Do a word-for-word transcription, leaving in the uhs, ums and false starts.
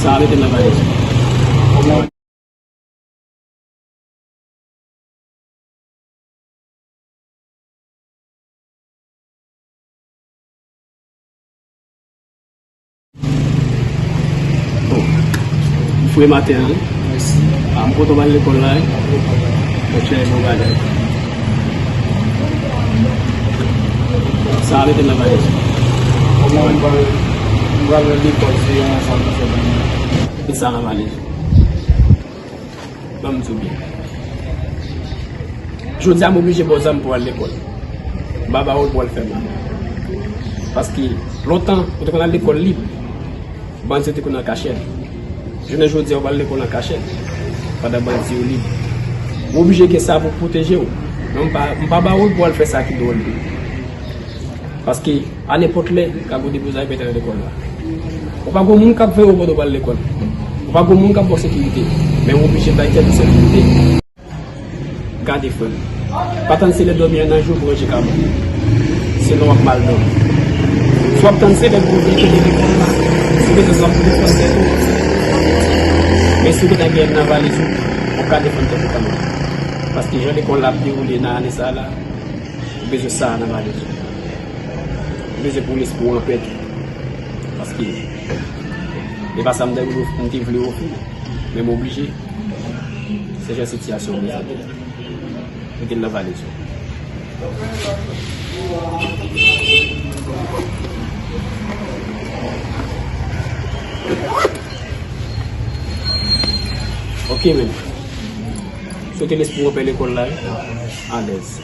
Sa mete m nan valiz. Bon, m fre maten an. Mèsi. A, m kontan w al lekòl la, wi. Mwen chèche bon bagay. Sa a mete m nan valiz. Kòman m pral, m pral lekòl, se yon ansanm ki fè ban mwen. Met sa nan valiz. Ban m di w byen. Jodi a, m oblije ba w zam pou w al lekòl. M pa ba w l pou w al fè mal. Paske lontan, ou te konn al lekòl lib. Bandi yo te konn an kachèt. Jounen jodi a, ou pral lekòl an kachèt, pandan bandi yo lib. Ou oblije gen sa pou pwoteje w. Men m pa, m pa ba w l pou w al fè sa ki dwòl tou. Paske, a nenpòt lè, ka gen deblozay pete nan lekòl la. Ou pa gon moun k ap veye w pandan w pral lekòl. Ou pa gon moun k ap ba w sekirite. Men ou oblije bay tèt ou sekirite. Gade, frè m. Pa tann se lè dòmi an nan je w pou ranje ka mwen. Se lè w ap mal dòmi. Si w ap tann se lè pou w vin kite lekòl la, si w bezwen sa pou defann tèt ou. Men si w gentan gen nan valiz ou, w ap ka defann tèt ou kanmenm. Paske jan lekòl la ap dewoule nan ane sa a la, ou bezwen sa nan valiz ou. Ou bezwen pou lespri w anpè tou. Paske e pa sa m te vle, m te vle ofri, men m oblije. Se jan sitiyasyon an prezante. Mete l nan valiz ou. Ok, men. Swete lespri w anpè lekòl la, wi. Alèz.